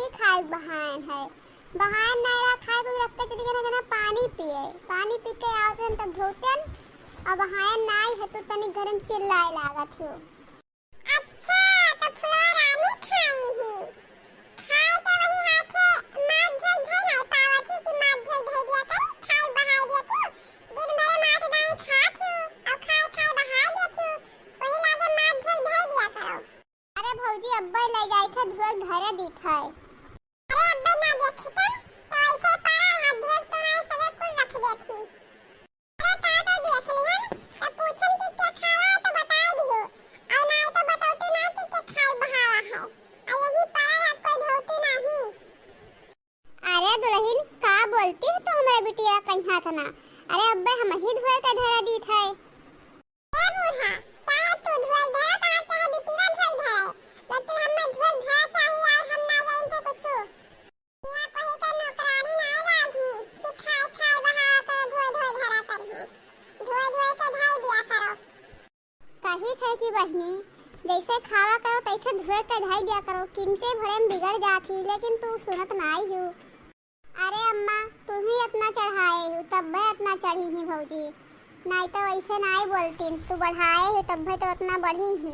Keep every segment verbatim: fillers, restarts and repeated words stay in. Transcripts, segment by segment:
ई खाए बहायन है, बहायन नाई रहा, खाए कुछ रख के चली गई ना, जना पानी पिए, पानी पी के आवत रहन तब धोतेन, अब बहायन नाई है तो तनी घर में चिल्लाए लागत हो। अच्छा, तो फुलवा रानी खाई ही। खाए के वही हाथे माथ धोई धोई नाई पावत ही कि माथ धोई धोई दिया करी, खाए बहाए दिया करी। दिन भरे माथ दाई खात ही, और खाए खाए बहाए दिया करी। वही लागे माथ धोई धोई दिया करो। अरे भौजी, अब्बे ले जाई थे धोए धरे दी थे। अरे अब्बे ना देखतन, तो ऐसे पड़ा हाथ धोए तो नाई सब कुल रख देती। अरे का तो देख लिहन, तब पूछन कि के खावा है तो बताई दियो। और नाई तो बतौती ना कि के खाए बहावा है। आ यही पड़ा हाथ कोई धोती नहीं। अरे दुलहिन, का बोलती है तू हमरे बिटिया कहिया था ना? अरे अब्बे हम ही धोए के धरा दी थे। ए बूढ़ा, चाहे तू धोए धरा, चाहे बिटिया धोए धरे, लेकिन हमें धोए धरा चाहिए और हम ना जाइन के कुछ। यहाँ कोई के नौकरानी ना लागी कि खाए खाए बहावा करो, धोए धोए धरा करिए। धोए धोए के धोए दिया करो। कही थे कि बहिनी, जैसे खावा करो तैसे धोए के धोए दिया करो, किंचे भरे में बिगड़ जात ही, लेकिन तू सुनत नाई हू। अरे अम्मा, तू ही इतना चढ़ाए हू, तब वह इतना चढ़ी ही भौजी, नाई तो वैसे नाई बोलती, तू बढ़ाए हू तब तो इतना बढ़ी ही।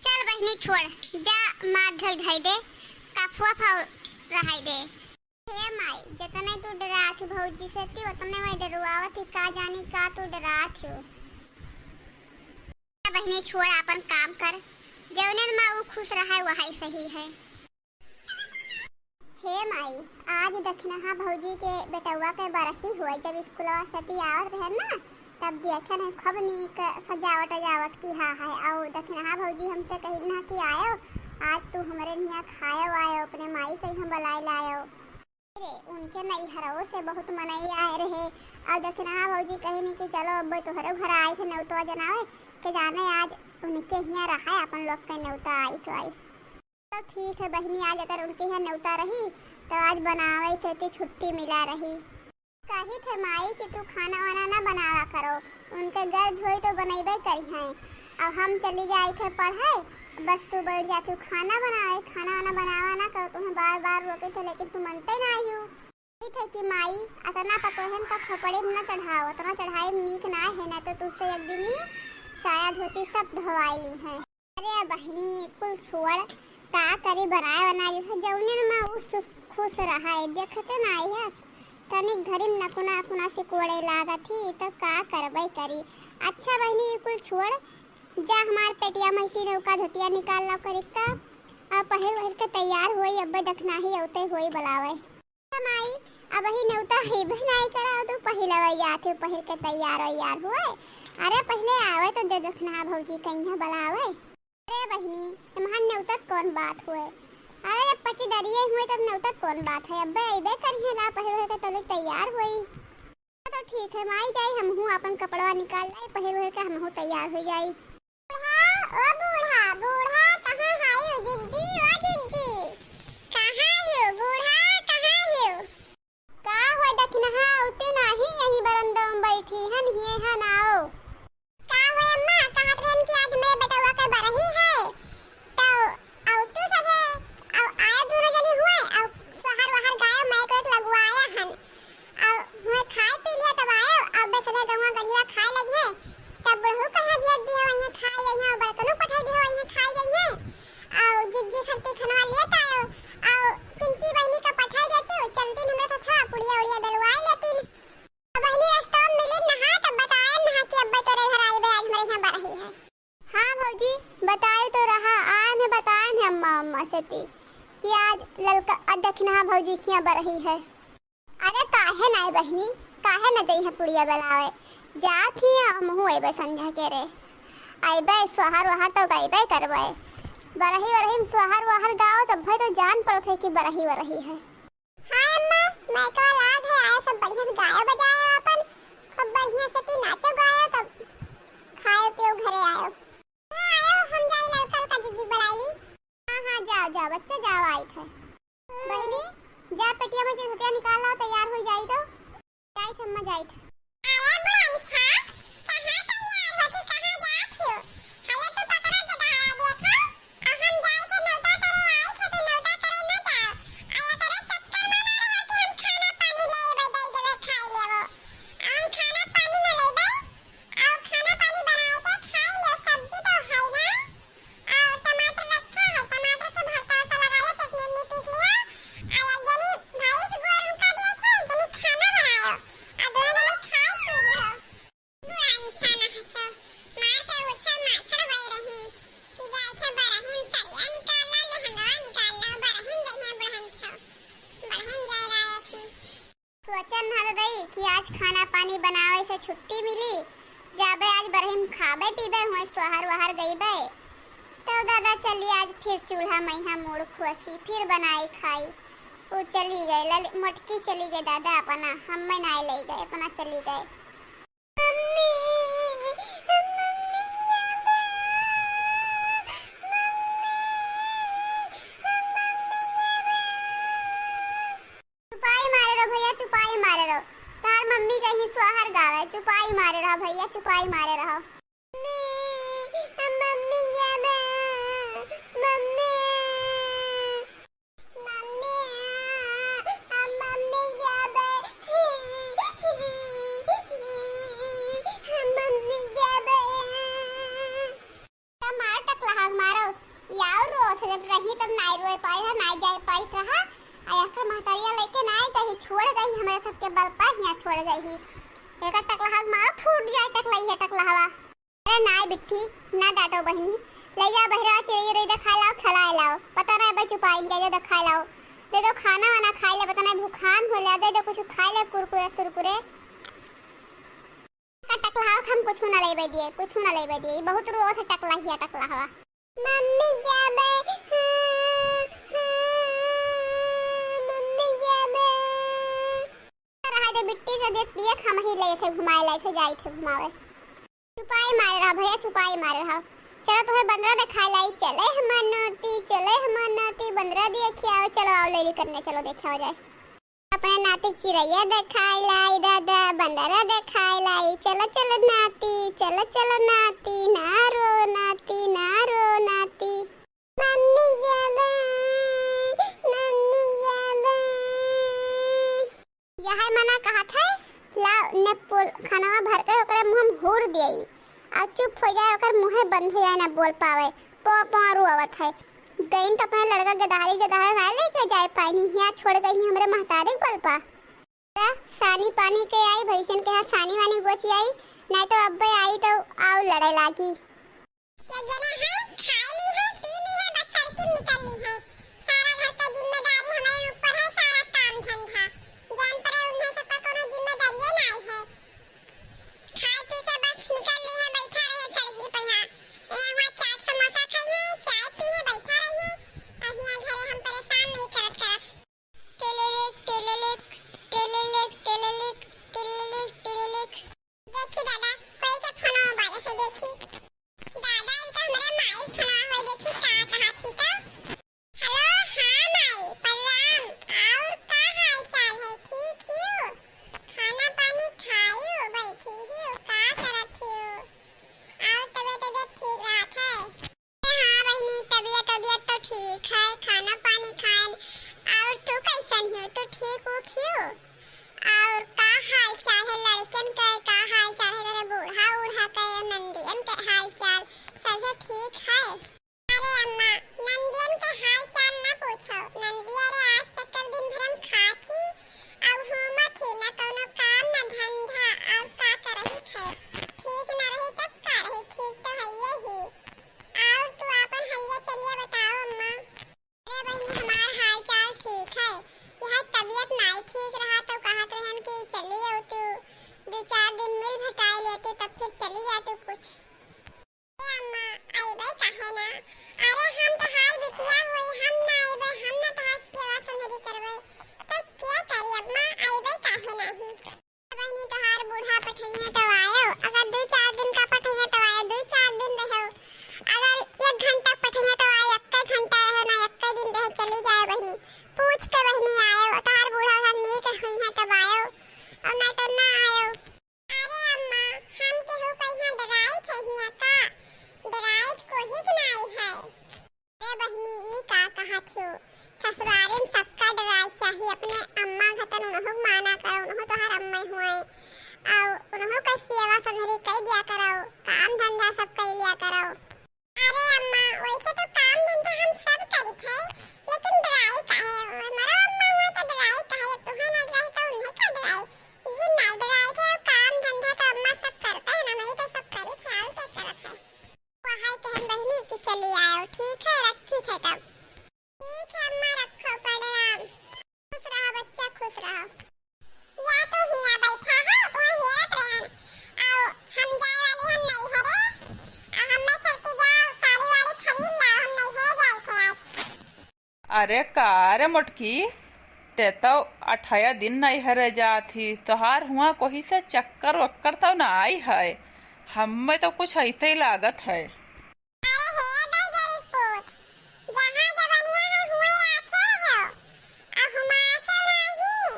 चल बहिनी छोड़, जा माथ धोई धोई दे, कफुआ फाव रहाई दे। हे माई, जतने तू डरात ही भौजी से ती, उतने मैं डरुआवत ही, का जानी का तू डरात हो। बहिनी छोड़, आपन काम कर, जौने माँ ऊ खुश रहे वही सही है। हे माई, आज दखिनहा भौजी के बेटवा के बरही हुए, जब स्कूलवा से ती आवत रहे ना, तब देखे नहीं खूब नीक सजावट अजावट किहा है। और दखिनहा भौजी हमसे कही ना कि आयो, आज तू हमरे निया खायो आयो, अपने माई से हम बुलाई लायो। रे, उनके नैहरवो से बहुत मनई आए रहे। और दखिनहा भौजी कही नहीं कि चलो अब तोहरो घर आए थे नेउतवा जनावे, के जाने आज उनके हियाँ रहा अपन लोग के नेउता आइस वाइस। तो ठीक है बहिनी, आज अगर उनके यहाँ नेउता रही, तो आज बनावे से ती छुट्टी मिला रही। कही थे माई कि तू खाना वाना ना बनावा करो, उनके गर्ज होई तो बनैबे करी हैं। अब हम चली जाई थे पढ़े, बस तू बैठ जाती हूँ खाना बनावे, खाना वाना बनावा ना करो, तुम्हें बार बार रोके थे लेकिन तू मनते ना आई हो। कही थे कि माई, अतना पतोहन का खोपड़े में ना चढ़ाओ, अतना चढ़ाई नीक ना है, ना तो तुझसे एक दिन ही साया धोती सब धोवाई ली हैं। अरे बहिनी, कुल छोड़, का करी, बनाए बनाए जैसे जौने में उ सु-, खुश रहा है, देखते ना आई है, तनिक घरी में नकुना अकुना से कोड़े लागत ही, तो का करबे करी। अच्छा बहिनी, ई कुल छोड़, जा हमार पेटिया में से नौका धोतिया निकाल लाओ करिका, और पहिर वहिर के तैयार होई, अब्बे दखिनहा ही औते होई बुलावे। माई, अबही नेउता हइबे नाई करा, तू पहिलवा जात हो, पहिर के तैयार वैयार हुए। अरे, पहिले आवे तो दे दखिनहा भौजी कहिया बुलावे। अरे बहिनी, एम्हन नेउता कौन बात हुए? अरे, जब पटीदरिये हुए तब नेउता कौन बात है? अब्बे अइबे करिहे ला, पहिर के तले तैयार होई। तो ठीक है माई, जाई हमहू अपन कपड़वा निकाल लाई, पहिर के हमहू तैयार हो जाई। बूढ़ा, ओ बूढ़ा, बूढ़ा, कहाँ हायू? जिज्जी, ओ जिज्जी, कहाँ हायू? बूढ़ा, कहाँ हायू? का हो दखिनहा, उतू नाही, यही बरंदा में बैठी हन, हिये हन, आओ। का हो अम्मा, कहत रहन कि आज हमरे बेटवा के बरही है, तो औ तू सभे, औ आए दोनों जनी हुए, औ सोहर वहर गायो, मैं को लगवाया हन। अउ हुए खाए पी लिया तब आयो, अउ बे सभे गौवा गढ़िया खाए लगिहे, तब बुढ़ऊ कहे भेज दिहो, वहीं खाए जइहे, अउ बड़कनू पठाई दिहो, वहीं खाए जइहे, अउ जिज्जी खरती खनवा लेत आयो, अउ पिंकी बहिनी का पठाई देती, चलती हमरे साथ, हाँ, पुड़िया उड़िया डलवाए लेती। बहिनी रस्ता में मिली नहा, तब बताए नहा कि अब्बे तोरे घर आई बे, आज हमरे यहाँ बरही है। हाँ भौजी, बताए तो रहा, आन है, बताए है अम्मा, अम्मा से ती कि आज ललका, अ, दखिनहा भौजी किया बरही है। अरे काहे नाई बहिनी, काहे न जइहे पुड़िया बेलावे? जात ही हमहू अइबे संझा के रे। अइबे सोहर वहर तो गइबे करबे। बरही वरही में सोहर वहर गाओ तब भाई तो जान पड़त है कि बरही वरही है। हाँ अम्मा, मैं तो लाग है आयो, सब बढ़िया से गायो बजायो अपन, खूब बढ़िया से ती नाचो गायो, तब खायो पियो घरे आयो। हाँ आयो, हम जाई ललका ललका जिज्जी बुलाई। हाँ हाँ, जाओ जाओ बच्चा, जाओ, आई थे। बहिनी, जा पेटिया में से धोतिया निकाल लाओ, तैयार हो जाई तो। जाई थे अम्मा, जाई थे। अरे बुढ़नछा, कहाँ तैयार होके कहाँ जात हो? हले तू पकड़ा के दहाड़ा देखो, और हम जाई थे नौता करे, आई थे तो नौता करे न जाओ। कि आज खाना पानी बनावे से छुट्टी मिली, जाबे आज बरहिम खाबे पीबे, हुए सोहर वहर गईबे। तो दादा चली आज फिर चूल्हा मइहाँ मूड़ खुआसी, फिर बनाई खाई। उ चली गए, लल-, मोटकी चली गए दादा अपना, हम्मे नाई ले गए, अपना चली गए। मम्मी, मम्मी जाबे, मम्मी, मम्मी जाबे। चुपाई मारे रहो भैया, चुपाई मारे रहो। तार मम्मी कहीं सोहर गावे, चुपाई मारे रहो भैया, चुपाई मारे रहो। मम्मी, मम्मी जाबे, मम्मी। मम्मी, मम्मी जाबे, मम्मी जाबे। त मारो टकलहा, मारो। यार रोस जब रही तब नाई रोए पाई रहा, नाई जाए पाई रहा। आ एकर महतारिया लेके नाई कहीं छोड़ गई, हमरे सबके बल पर हियाँ छोड़ गई ही। एकर टकलहा मारो, फूट जाए टकलई है टकलहवा। अरे नाई बिट्ठी, ना डांटो बहिनी, ले जा बहिरा चिरई उरई देखा लाओ, खिलाए लाओ। पता ना बे चुपाइन जाए, देखा लाओ। दे दो खाना वाना खाए ले, पता ना भूखान हो ले, दे दो कुछ खाए ले, कुरकुरे सुरकुरे। का टकलहा हम कुछ ना लेबे दिए, कुछ ना लेबे दिए, बहुत रोज है टकला हिया टकलहवा। मम्मी जाबे, हाँ, हाँ, मम्मी जाबे। रहा दे बिट्टी, जो देख दिए हम ही ले थे घुमाए, ले थे जाई थे घुमावे। चुपाई मारे रहा भैया, चुपाई मारे रहा। चलो तुम्हें बंदरा दिखाए लाई, चले हम नाती, चले हम नाती, बंदरा दिए खियाओ, चलो आओ लेली करने, चलो देखे हो जाए। अपने नाती चिरैया देखाई लाई दादा, बंदरा देखाई लाई। चलो चलो नाती, चलो चलो नाती, ना रो नाती, ना रो नाती। मम्मी जाबे, मम्मी जाबे। यह मना कहत है, ला ने पोल खानवा भर के ओकरे मुँह में हूर दियई। आ चुप हो जाए, ओकर मुँहे बंद हो जाए, ना बोल पावे। पो पो रोवत है। गईन तो अपने लड़का गदहारी गदहा ना लेके जाए पानी, हियाँ छोड़ गई ही हमरे महतारी के बल पा। त सानी पानी के आई, भैंसन के हाथ सानी वानी गोची आई, नहीं तो अब्बे आई तो आओ लड़े लागी। ये जना है, खाई ली है, पी ली है, बस सड़की निकल ली है। सारा घर का जिम्मेदारी हमारे ऊपर है, सारा काम धंधा। जान पड़े उन्हें सबका कोनो जिम्मेदारी नहीं है। खाए पी के बस निकल ली है, बैठा रहे सड़की पे यहाँ। ए, वहाँ चाट समोसा खाई है, चाय पी है, बैठा रही है। अब यहाँ घरे हम परेशान नहीं करत करत। टिलिलिक, टिलिलिक, टिलिलिक, टिलिलिक, टिलिलिक, टिलिलिक। देखी दादा, कोई के फोन बाजे से देखी। दादा, ई तो हमरे माई फोन होई, देखी का कहा थी तो। हेलो, हाँ माई, प्रणाम। और का हाल चाल है, ठीक हियो? खाना पानी खायो, बैठी हियो, का करत हियो? और तबीयत, तबीयत ठीक रहत है? हाँ बहिनी, तबीयत, तबीयत तो ठीक है, खाना पानी खाएन। और तू कैसन हो? तू ठीक उक हो? और का हाल चाल है लड़कन के, का हाल चाल है तेरे बूढ़ा, बूढ़ा के, नंदियन के हाल चाल, सभे ठीक है? अरे अम्मा, नंदियन के हाल चाल ना पूछो। नंदिया रे आज तक दिन भर हम खात ही, अब घूमत ही, ना कौनो काम, ना धंधा, और का करही खाए? ठीक ना रही तब का रही, ठीक तो हइये ही। और तू आपन हलिया चलिया बताओ अम्मा। अरे बहिनी, हमार हाल चाल ठीक है, यह तबीयत नाई ठीक रहा तो कहत रहन कि चली आओ तू, दो चार दिन मिल भटाई लेते तब फिर चली जा तू कुछ। ए अम्मा, अइबे काहे ना? अरे हम तोहार बिटिया होई, हम ना अइबे, हम ना तोहार सेवा संहरी करबे, तो क्या करी अम्मा, अइबे काहे नाही? बहिनी, तोहार बूढ़ा पठइहे तो आयो, अगर दू चार दिन का पठइहे तो आयो, दू चार दिन रहो, अगर एक घंटा पठइहे तो आयो, एक्के घंटा रहो ना, एक्के दिन रहो, चली जाए बहिनी, पूछ के बहिनी आयो, तोहार बूढ़ा उढ़ा नीक हुई है तब आयो, और ना तो ना आयो। अरे अम्मा, हम केहू का यहाँ डराई थे हिया का? डराई कोही के नाई है। अरे बहिनी, ई का कहत हो? ससुरारे में सबका डराए चाही। अपने अम्मा घतन उनहु माना करो, उनहु तोहार अम्मा हुए। और उनहु का सेवा संहरी कई दिया करो, काम धंधा सब कई लिया करो। अरे अम्मा, वैसे तो काम धंधा हम सब करित है, लेकिन डराई काहे? हमारा अम्मा हुआ तो डराई काहे? तुम्हें ना डराई तो उन्हें का डराई? ये ना डराई थे, काम धंधा तो अम्मा सब करते हैं ना, वही तो सब करित है, और क्या करत है? वहाई कहन बहिनी कि चली आओ, ठीक है, रखी थे तब। ठीक है अम्मा, रखो प्रणाम। खुश रहो बच्चा, खुश रहो। या तो हिया बैठा अरे का रे मोटकी, ते तो अठाया दिन नैहरे जात ही, तोहार हुआ कोही से चक्कर वक्कर तो ना आई है? हमें तो कुछ ऐसे ही लागत है। अरे हे दैजरी पूत, जहाँ जवनिया है हुए आके रहो, आ हुमा से नाही,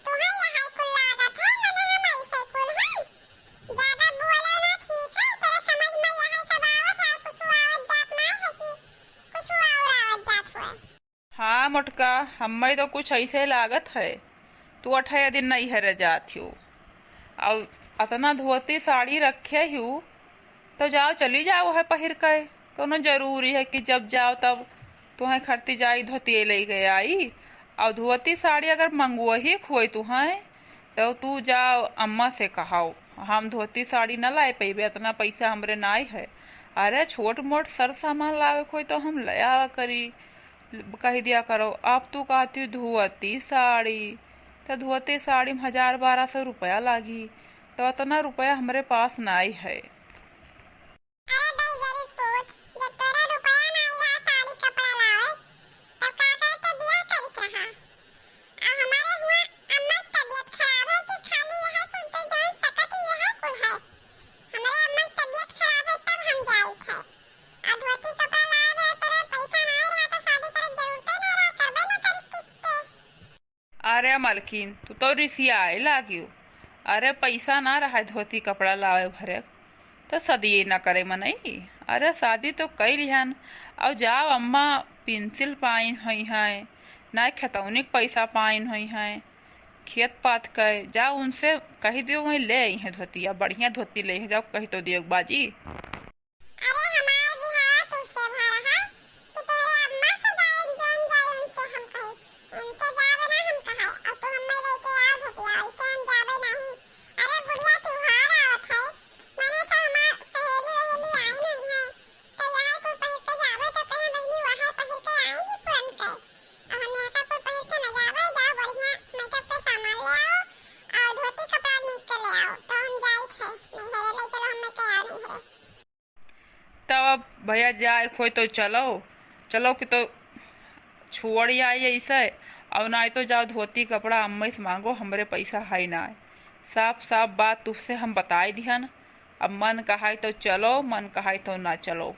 तुम्हें यहाँ कुल लागत है, मने हम ऐसे कुल हम। ज्यादा बोलो ना, ठीक है? तोरे समझ में यहाँ सब आवत है, कुछ आवत जात ना है कि कुछ और आवत जात हुए। हाँ मोटका, हमें तो कुछ ऐसे लागत है, तू अठाया दिन नैहरे जात हो, और अतना धोती साड़ी रखे हो, तो जाओ, चली जाओ है पहिर के। कौनो जरूरी है कि जब जाओ तब तुहें खरती जाई धोती ले गए आई? और धोती साड़ी अगर मंगवही खोई तुहें, तो तू जाओ अम्मा से कहाओ, हम धोती साड़ी न लाए पइबे, इतना पैसा हमरे नाई है। अरे छोट मोट सर सामान लावे कोई तो हम ले आवा करी। कह दिया करो, अब तू कहती धोती साड़ी, तो धोती साड़ी में हजार बारह सौ रुपया लागी, तो इतना रुपया हमरे पास नाई है। अरे दलजरी पूत, जब तोरा रुपया नाई रहा साड़ी कपड़ा लावे, तब का करे ते बियाह करित रहा? आ हमारे हुआ अम्मा के तबीयत खराब है कि खाली यह कुल ते जान सकत ही यह कुल है। हमारे अम्मा के तबीयत खराब है तब हम जाइत है। आ धोती कपड़ा लाए भर तोरा पैसा नाई रहा तो शादी करे जरूरते नाई रहा, करबे ना करित किसते। अरे मलकिन, तू तो रिसियाए लागियो। अरे पैसा ना रहा धोती कपड़ा लावे भरे, तो सदिये ना करे मनई। अरे शादी तो कई लिहन, और जाओ अम्मा पेंसिल पाइन होई हैं, ना खेतौनी के पैसा पाइन होई हैं, खेत पात के, जाओ उनसे कह दियो वहीं ले आई हैं धोतिया, बढ़िया धोती ले आई हैं, जाओ कह तो दियो बाजी। अरे हमार बिहाव तुझसे भा रहा कि तोहरे अम्मा से जाए जौन जाए उनसे हम कहे, उनसे जावे ना हम कहे, और तू हमें लेके आओ धोतिया, ऐसे हम जावे नहीं। अरे बुढ़िया त्योहार आवत है, मने सब हमार सहेली वहेली आइन हुई हैं, तो यह कुल पहिर के जावे तो कहे बहनी वह पहिर के आएंगी पुरन से, और हम यहाँ का कुल पहिर के न जावे, जाओ बढ़िया मेकअप के सामान ले आओ और धोती कपड़ा नीक के ले आओ, तो हम जाइत है नैहरे, ले चलो हमें तैयार नैहरे। तब अब भैया जाए खोई तो चलो, चलो कि तो छोड़ आई ऐसे, और ना तो जाओ धोती कपड़ा अम्मा से मांगो, हमरे पैसा है ना। साफ साफ बात तुझसे हम बताए दिहन, अब मन कहाई तो चलो, मन कहाई तो ना चलो।